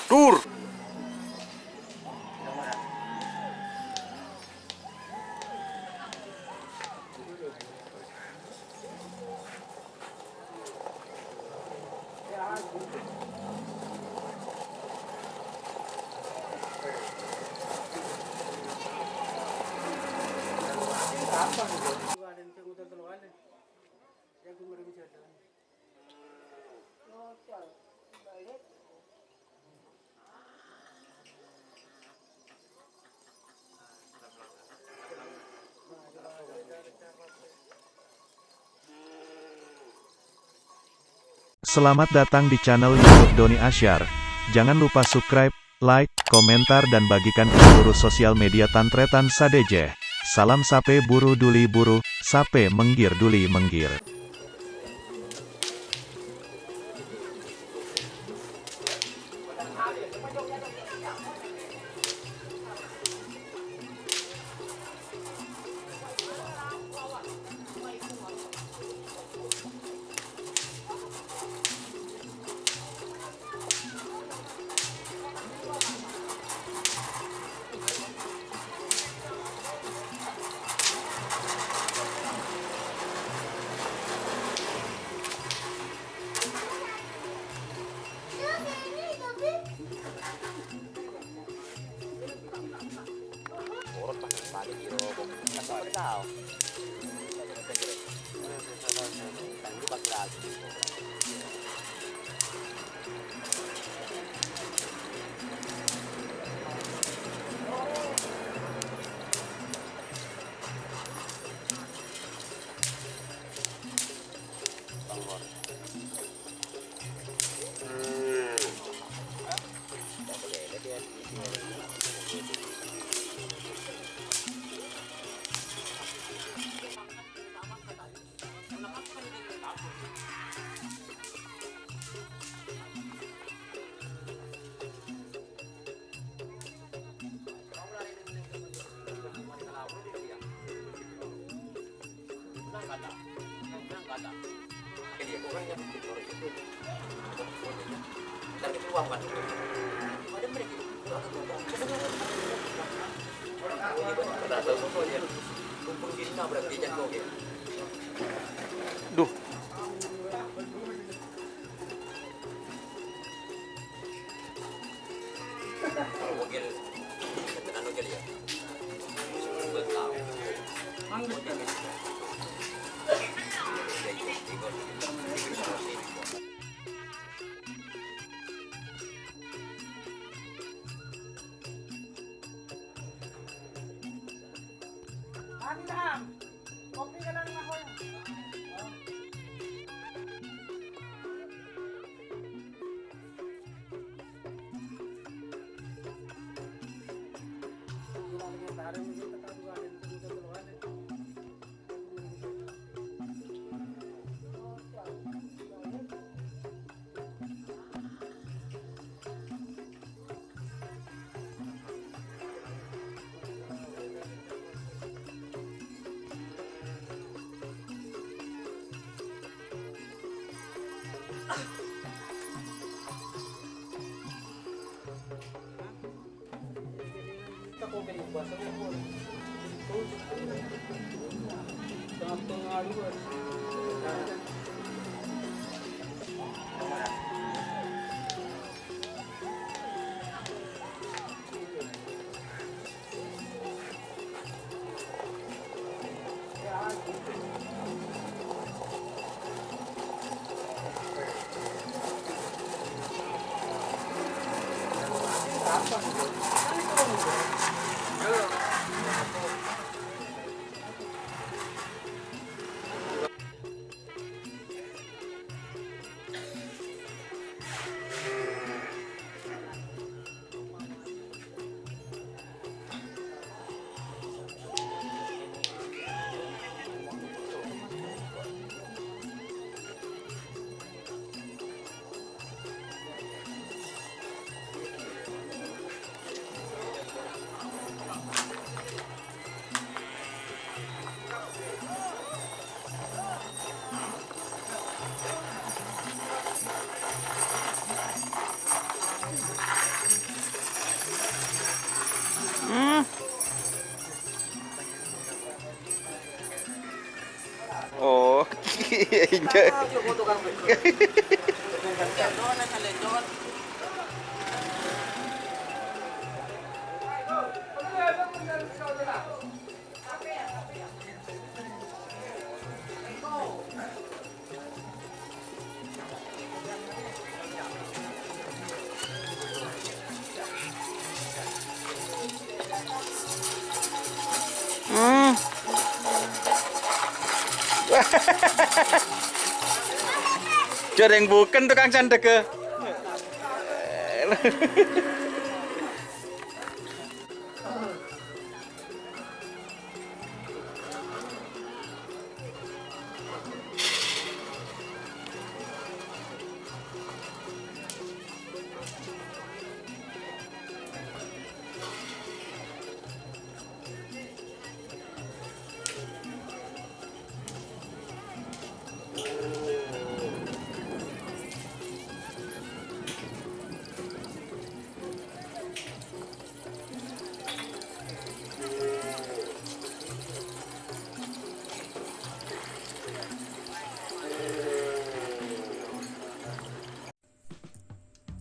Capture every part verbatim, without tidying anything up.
Tur. Selamat datang di channel YouTube Doni Asyar. Jangan lupa subscribe, like, komentar, dan bagikan ke seluruh sosial media tan-tarètan sadhâjâ. Salam sapè buru dhuli buru, sapè mèngghir dhuli mèngghir. Duh. Enggak. Hmm. Jhâ' rèng bhuken tokang sandhegghâ.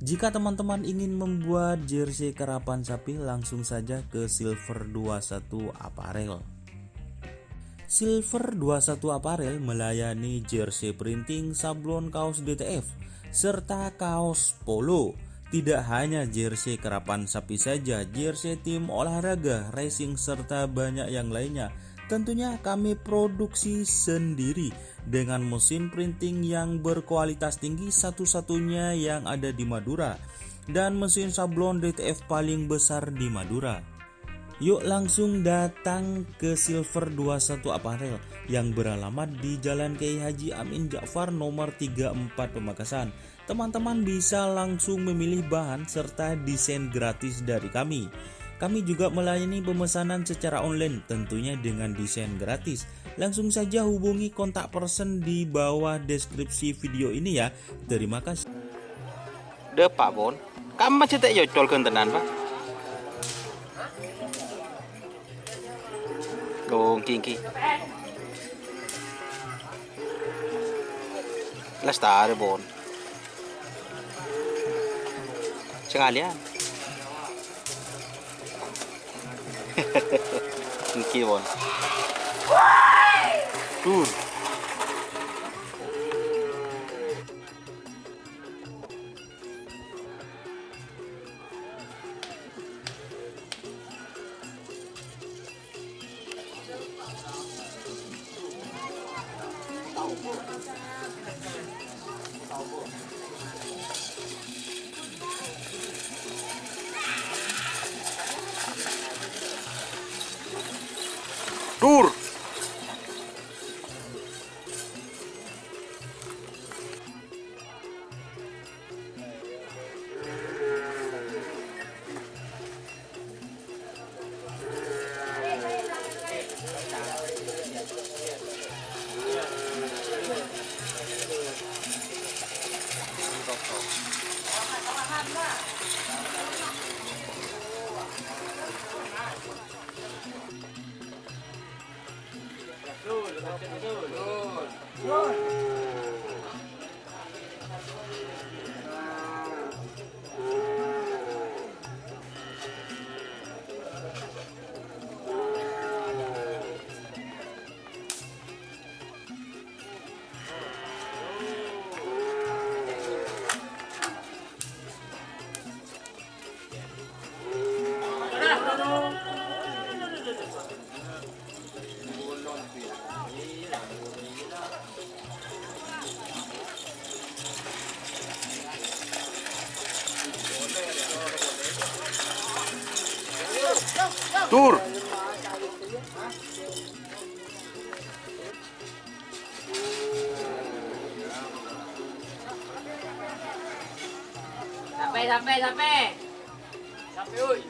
Jika teman-teman ingin membuat jersey karapan sapi, langsung saja ke Silver dua satu Apparel. Silver dua satu Apparel melayani jersey printing, sablon kaos D T F, serta kaos polo. Tidak hanya jersey karapan sapi saja, jersey tim olahraga, racing, serta banyak yang lainnya. Tentunya kami produksi sendiri dengan mesin printing yang berkualitas tinggi, satu-satunya yang ada di Madura, dan mesin sablon D T F paling besar di Madura. Yuk langsung datang ke Silver dua satu Apparel yang beralamat di Jalan Kiai Haji Amin Ja'far nomor tiga empat Pamekasan. Teman-teman bisa langsung memilih bahan serta desain gratis dari kami. Kami juga melayani pemesanan secara online, tentunya dengan desain gratis. Langsung saja hubungi kontak person di bawah deskripsi video ini ya. Terima kasih. Dâpa', Pon. Kamma cè' ta' èocol ghântenan, Pa'? Oh, èngghi, èngghi. Lastarè, Pon. Sakalèyan. Èngghi, Pon. Dur. Dur. Dur. Sampè', sampè', sampè'. Sampè', oi.